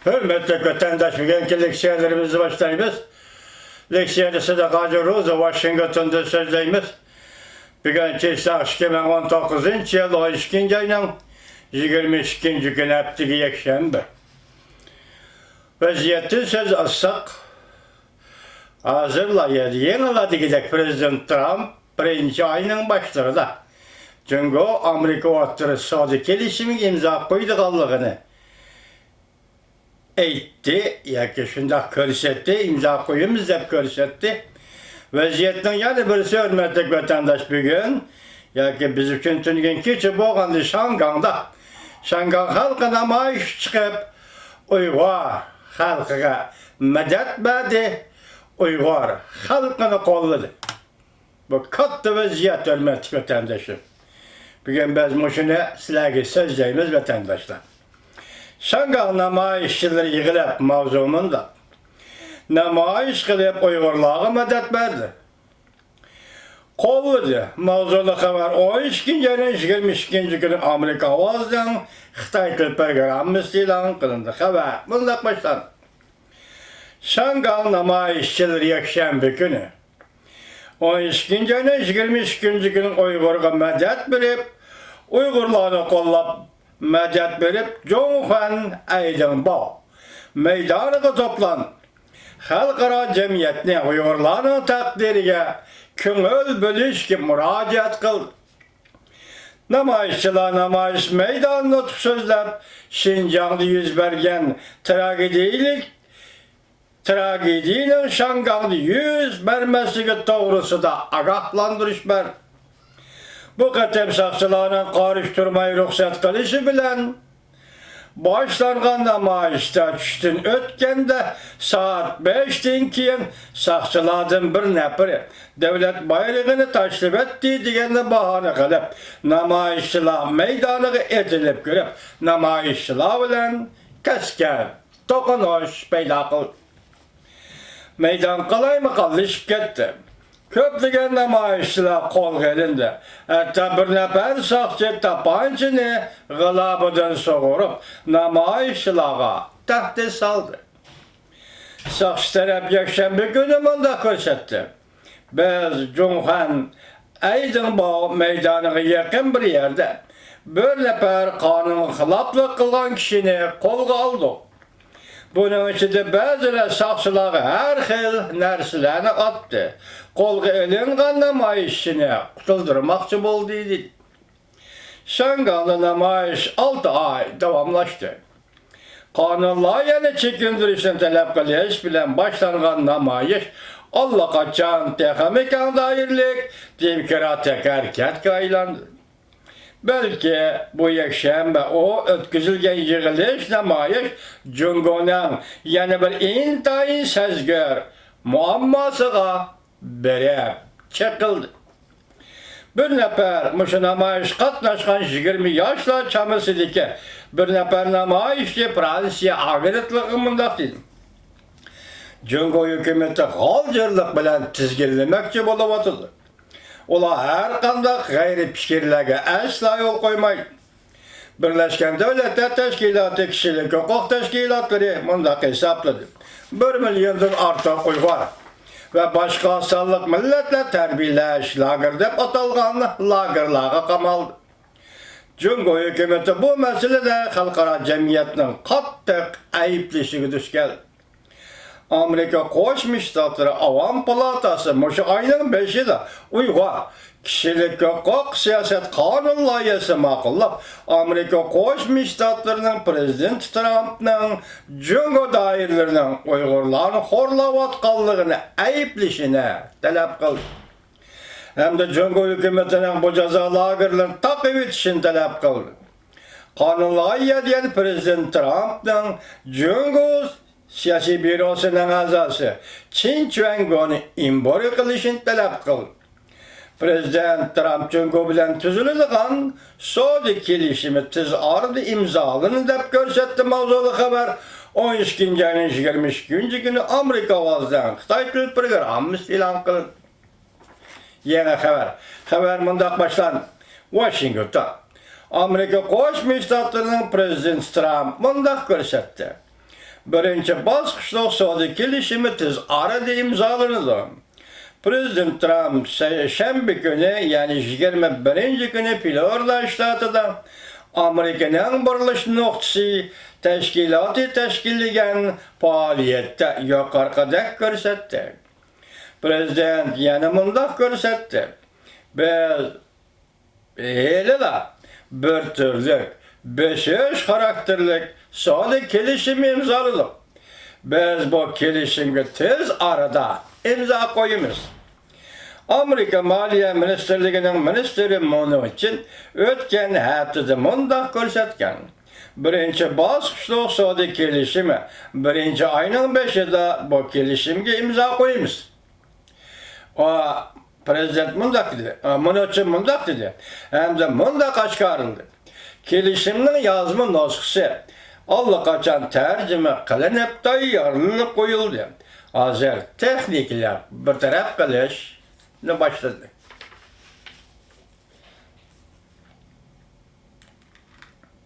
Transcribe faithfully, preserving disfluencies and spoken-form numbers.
ھۆرمەتلىك ۋەتەنداش، بۈگۈنكى لېكسىيەلىرىمىزنى باشلايمىز. لېكسىيەدە سىدىق ھاجى روزى ۋاشىنگتوندىن سۆزلەيمىز. بۈگۈن چېساق ئىككى مىڭ ئون توققۇزىنچى يىل ئون ئىككىنچى ئاينىڭ يىگىرمە ئىككىنچى كۈنى، ھەپتىگە يەكشەنبە. ۋەزىيەتتىن سۆز ئاچساق، ھازىرلا يەنى يېڭىلا دېگۈدەك پىرېزىدېنت ترامپ بىرىنچى ئاينىڭ باشلىرىدا جۇڭگو ئامېرىكا ئوتتۇرا سودا كېلىشىمىگە ئىمزا قويىدىغانلىقىنى ئېيتتى ياكى شۇنداق كۆرسەتتى، ئىمزا قويىمىز دەپ كۆرسەتتى. ۋەزىيەتنىڭ يەنە بىرسى، ھۆرمەتلىك ۋەتەنداش، بۈگۈن ياكى بىز ئۈچۈن تۈنۈگۈن كېچە بولغاندا شاڭگاڭدا، شاڭگاڭ خەلقى نامايىشقا چىقىپ، ئۇيغۇر خەلقىگە مەدەت بەردى، ئۇيغۇر خەلقىنى قوللىدى. بۇ كاتتا ۋەزىيەت، ھۆرمەتلىك ۋەتەنداشلار. بۈگۈن بىز مۇشۇنى سىلەرگە سۆزلەيمىز، ۋەتەنداشلار. شاڭگاڭ نامايىشچىلىرى يىغىلىپ، ماۋزۇ مۇنداق: نامايىش قىلىپ، ئۇيغۇرلارغا مەدەت بەردى، قوللىدى. ماۋزۇلۇق خەۋەر ئون ئىككىنچى ئاينىڭ يىگىرمە ئىككىنچى كۈنى ئامېرىكا ئاۋازىنىڭ خىتاي تىل پروگراممىسىدا ئېلان قىلىندى. خەۋەر مۇنداق باشلاندى: شاڭگاڭ نامايىشچىلىرى يەكشەنبە كۈنى، ئون ئىككىنچى ئاينىڭ يىگىرمە ئىككىنچى كۈنى ئۇيغۇرغا مەدەت بېرىپ، ئۇيغۇرلارنى قوللاپ مەدەت بېرىپ، جۇڭخۇەن ئەيدىڭباۋ مەيدانىغا توپلاندى. خەلقئارا جەمئىيەتنى ئۇيغۇرلارنىڭ تەقدىرىگە كۆڭۈل بۆلۈشكە مۇراجىئەت قىلدى. نامايىشچىلار نامايىش مەيدانىدا نۇتۇق سۆزلەپ، شىنجاڭدا يۈز بەرگەن تراگېدىيىلىك، تراگېدىيىنىڭ شاڭگاڭدا يۈز بەرمەسلىكى توغرىسىدا ئاگاھلاندۇرۇش بەردى. بۇ قېتىم ساقچىلارنىڭ قارشى تۇرماي رۇخسەت قىلىشى بىلەن، باشلانغان نامايىشتا چۈشتىن ئۆتكەندە سائەت بەشتىن كېيىن ساقچىلاردىن بىر نەپىرى دۆلەت بايرىقىنى تاشلىۋەتتى دېگەننى باھانە قىلىپ، نامايىشچىلار مەيدانىغا ئېتىلىپ كىرىپ، نامايىشچىلار بىلەن كەسكىن توقۇنۇش پەيدا قىلدى. مەيدان قالايمىقانلىشىپ كەتتى. كۆپلىگەن نامايىشچىلار قولغا ئېلىندى. ھەتتا بىر نەپەر ساقچى تاپانچىنى غىلابىدىن سۇغۇرۇپ، نامايىشچىلارغا تەھدىت سالدى. ساقچى تەرەپ يەكشەنبە كۈنى مۇنداق كۆرسەتتى: بىز جۇڭخۇەن ئەيدىڭباۋ مەيدانىغا يېقىن بىر يەردە بىر نەپەر قانۇنغا خىلاپلىق قىلغان كىشىنى قولغا ئالدۇق. بۇنىڭ ئىچىدە بەزىلەر ساقچىلارغا ھەر خىل نەرسىلەرنى ئاتتى. قولغا ئېلىنغان نامايىشچىنى قۇتۇلدۇرماقچى بولدى، دېدى. شياڭگاڭدا نامايىش ئالتە ئاي داۋاملاشتى. قانۇن لايىھەنى چېكىندۈرۈشنى تەلەپ قىلىش بىلەن باشلانغان نامايىش ئاللىقاچان تېخىمۇ كەڭ دائىرىلىك دېموكراتىك ھەرىكەتكە ئايلاندى. بەلكى بۇ يەكشەنبە ئۇ ئۆتكۈزۈلگەن يىغىلىش، نامايىش جۇڭگونىڭ يەنە بىر ئىنتايىن سەزگۈر مۇئامماسىغا بېرىپ چېقىلدى. بىر نەپەر مۇشۇ نامايىشقا قاتناشقان يىگىرمە ياشلار چامىسىدىكى بىر نەپەر نامايىشچى فرانسىيە ئاگېنتلىقىغا مۇنداق دېدى: جۇڭگو ھۆكۈمىتى غالجىرلىق بىلەن تىزگىنلىمەكچى بولۇۋاتىدۇ. ئۇلار ھەرقانداق غەيرىي پىكىرلەرگە ئەسلا يول قويمايدۇ. بىرلەشكەن دۆلەتلەر تەشكىلاتى كىشىلىك ھوقۇق تەشكىلاتلىرى مۇنداق ھېسابلىدى: بىر مىليوندىن ئارتۇق ئۇيغۇر ۋە باشقا سانلىق مىللەتلەر تەربىيەلەش لاگېرى دەپ ئاتالغان لاگېرلارغا قامالدى. جۇڭگو ھۆكۈمىتى بۇ مەسىلىدە خەلقئارا جەمئىيەتنىڭ قاتتىق ئەيىبلىشىگە دۇچ كەلدى. ئامېرىكا قوشما شتاتلىرى ئاۋام پالاتاسى مۇشۇ ئاينىڭ بېشىدا ئۇيغۇر كىشىلىك ھوقۇق سىياسەت قانۇن لايىھەسى ماقۇللاپ، ئامېرىكا قوشما شتاتلىرىنىڭ پىرېزىدېنتى ترامپنىڭ جۇڭگو دائىرىلىرىنىڭ ئۇيغۇرلارنى خورلاۋاتقانلىقىنى ئەيىبلىشىنى تەلەپ قىلدى ھەمدە جۇڭگو ھۆكۈمىتىنىڭ بۇ جازا لاگېرلىرىنى تاقىۋېتىشىنى تەلەپ قىلدى. قانۇن لايىھەدە يەنە پىرېزىدېنت ترامپنىڭ جۇڭگو سىياسىي بيۇروسىنىڭ ئەزاسى چېن چۈەنگونى ئېمبارگو قىلىشنى تەلەپ قىلدى. پىرېزىدېنت ترامپ جۇڭگو بىلەن تۈزۈلىدىغان سودا كېلىشىمى تېز ئارىدا ئىمزالىنىدۇ دەپ كۆرسەتتى. ماۋزۇلۇق خەۋەر ئون ئىككىنچى ئاينىڭ يىگىرمە ئىككىنچى كۈنى ئامېرىكا ئاۋازىنىڭ خىتاي تىل پروگراممىسىدا ئېلان قىلىندى. يېڭى خەۋەر. خەۋەر مۇنداق باشلاندى: ۋاشىنگتون. ئامېرىكا قوشما شتاتلىرىنىڭ پىرېزىدېنتى ترامپ مۇنداق كۆرسەتتى: بىرىنچى باسقۇچلۇق سودا كېلىشىمى تېز ئارىدا ئىمزالىنىدۇ. پىرېزىدېنت ترامپ سە-، شەنبە كۈنى، يەنى يىگىرمە بىرىنچى كۈنى فلورىدا شتاتىدا ئامېرىكىنىڭ بۇرۇلۇش نۇقتىسى تەشكىلاتى تەشكىللىگەن پائالىيەتتە يۇقىرىقىدەك كۆرسەتتى. پىرېزىدېنت يەنە مۇنداق كۆرسەتتى: بىز ھېلىلا بىر تۈرلۈك، بۆسۈش خاراكتېرلىك سودا كېلىشىمى ئىمزالىدۇق. بىز بۇ كېلىشىمگە تېز ئارىدا ئىمزا قويىمىز. ئامېرىكا مالىيە مىنىستىرلىكىنىڭ مىنىستىرى مۇنۇچىن ئۆتكەن ھەپتىدە مۇنداق كۆرسەتكەن: بىرىنچى باسقۇچلۇق سودا كېلىشىمى، بىرىنچى ئاينىڭ بېشىدا بۇ كېلىشىمگە ئىمزا قويىمىز. ئا، پىرېزىدېنت مۇنداق دېدى، ئا، مۇنۇچىن مۇنداق دېدى ھەمدە مۇنداق ئاشكارىلىدى: كېلىشىمنىڭ يازما نۇسخىسى ئاللىقاچان تەرجىمە قىلىنىپ تەييارلىنىپ قويۇلدى. ھازىر تېخنىكلار بىر تەرەپ قىلىشنى باشلىدى.